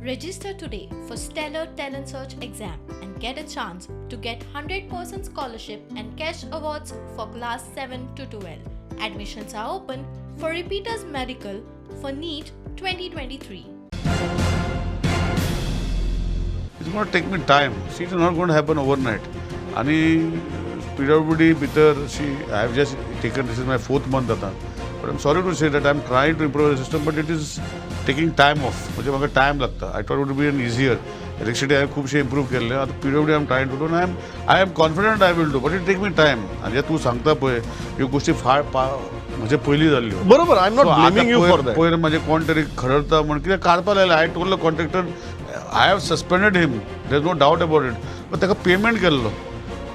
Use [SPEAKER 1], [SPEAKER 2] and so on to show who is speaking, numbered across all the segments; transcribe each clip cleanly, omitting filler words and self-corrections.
[SPEAKER 1] Register today for Stellar Talent Search exam and get a chance to get 100% scholarship and cash awards for class 7 to 12. Admissions are open for repeaters medical for NEET 2023.
[SPEAKER 2] It's going to take me time. See, it's not going to happen overnight. आणि PWD भितर, see, I have just taken, this is my fourth month आता. But I'm sorry to say that I'm trying to improve the system, but it is taking time off. म्हणजे म्हाका time लागता. I thought would be an easier. Electricity हांवें खुबशें improve केल्लें. आतां PWD I am trying to do I am confident I will do, but it take me time. आनी तूं सांगता पळय ह्यो गोश्टी फार म्हणजे पयलीं जाल्ल्यो.
[SPEAKER 3] बरोबर, I am not blaming you for that.
[SPEAKER 2] पयर म्हणजे कोण तरी खरडता म्हण कितें काडपा लायलें. I told the contractor I have suspended him, there is no doubt about it, but ताका पेमेंट केल्लो.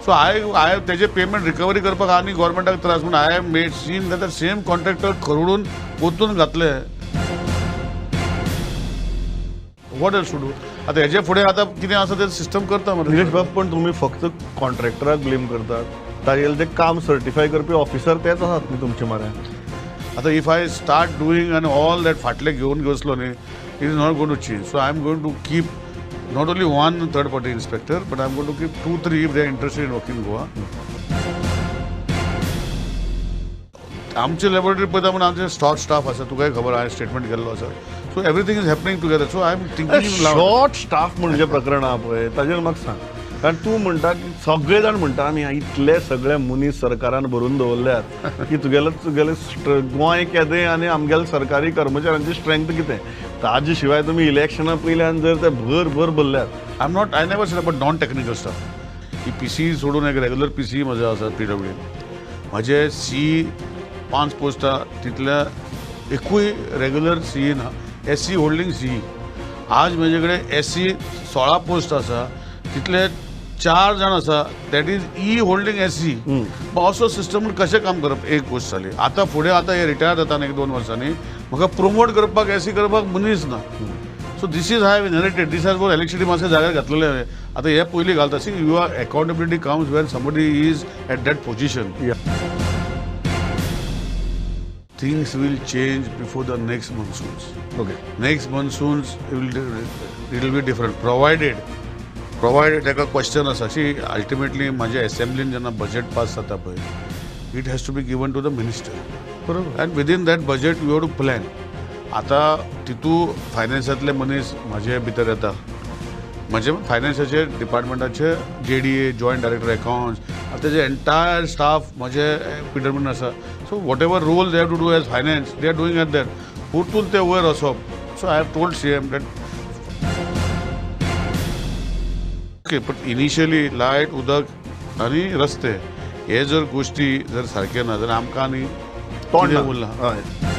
[SPEAKER 2] सो I तेजे पेमेंट रिकवरी करपाक आनी गोवोरमेंटाक त्रास म्हूण I have made seen that the same contractor खरडून पोतून घातले. What else to do? आतां हेजे फुडें आतां कितें आसा तें सिस्टम करता मरे.
[SPEAKER 3] निलेश बाब, पण तुमी फक्त कॉन्ट्रॅक्टराक ब्लेम करतात, ताजेर ते काम सर्टिफाय करपी ऑफिसर तेच आसात न्ही तुमचे मऱ्यान.
[SPEAKER 2] आतां if I start doing आनी ऑल that फाटले घेवन बसलो न्ही, it is not going to change. So I am going to keep not only one third party inspector, but I am going to keep 2-3 if they are interested in working Goa. आमचे laboratory पळयता म्हूण आमचे short staff आसा, तुकाय खबर हांवें statement केल्लो आसा. So everything is happening together. So I am thinking
[SPEAKER 3] short staff म्हणजे प्रकरण आहा पळय ताजेर म्हाका सांग, कारण तूं म्हणटा की सगळे जाण म्हणटा आमी इतले सगळे मनीस सरकारान भरून दवरल्यात की तुगेले तुगेले गोंय केदें आनी आमगेले सरकारी कर्मचाऱ्यांची स्ट्रेंथ कितें, ताजे शिवाय तुमी इलेक्शना पयल्यान जर ते भर भर भरल्यात.
[SPEAKER 2] I am not, I never said about non technical staff. ही पी सी सोडून एक रेगुलर पी सी म्हजो आसा पी डब्ल्यू. म्हजे सी 5 पोस्टां तितल्या एकूय रेगुलर सी ना, एस सी होल्डींग सी. आज म्हजे कडेन एस सी 16 पोस्ट आसा, तितले 4 जाण आसा that is E holding S C. असो सिस्टम कशें काम करप एक गोश्ट जाली. आतां फुडें आतां हे रिटायर जाता न्ही 1-2 वर्सांनी, म्हाका प्रोमोट करपाक एस सी करपाक मनीस ना. So this is I have inherited, this has for electricity मातशें जाग्यार घातलेलें हांवें. आतां हे पयलीं घालता. See, you are accountability comes when somebody is at that position. Things will change before the next monsoons.
[SPEAKER 3] Okay.
[SPEAKER 2] Next monsoons it will be different, provided ताका question आसा. सी, अल्टिमेटली म्हाज्या एसेंब्लीन जेन्ना बजेट पास जाता पळय, it has to be given to the minister.
[SPEAKER 3] बरोबर.
[SPEAKER 2] And within that budget you have to plan. आतां तितू फायनान्सांतले मनीस म्हाजे भितर येता, म्हजे फायनान्साचे डिपार्टमेंटाचे J D A, joint director accounts, आतां तेजे एंटायर स्टाफ म्हजे पी डब्ल्यू आसा. So whatever role they have to do as finance, they are doing at that. परतून ते वयर वचप. So I have told C M that okay, but initially light, उदक आनी रस्ते हे जर गोश्टी जर सारके ना जाल्यार आमकां आनी
[SPEAKER 3] तोंड
[SPEAKER 2] कितें उरलां.
[SPEAKER 3] हय.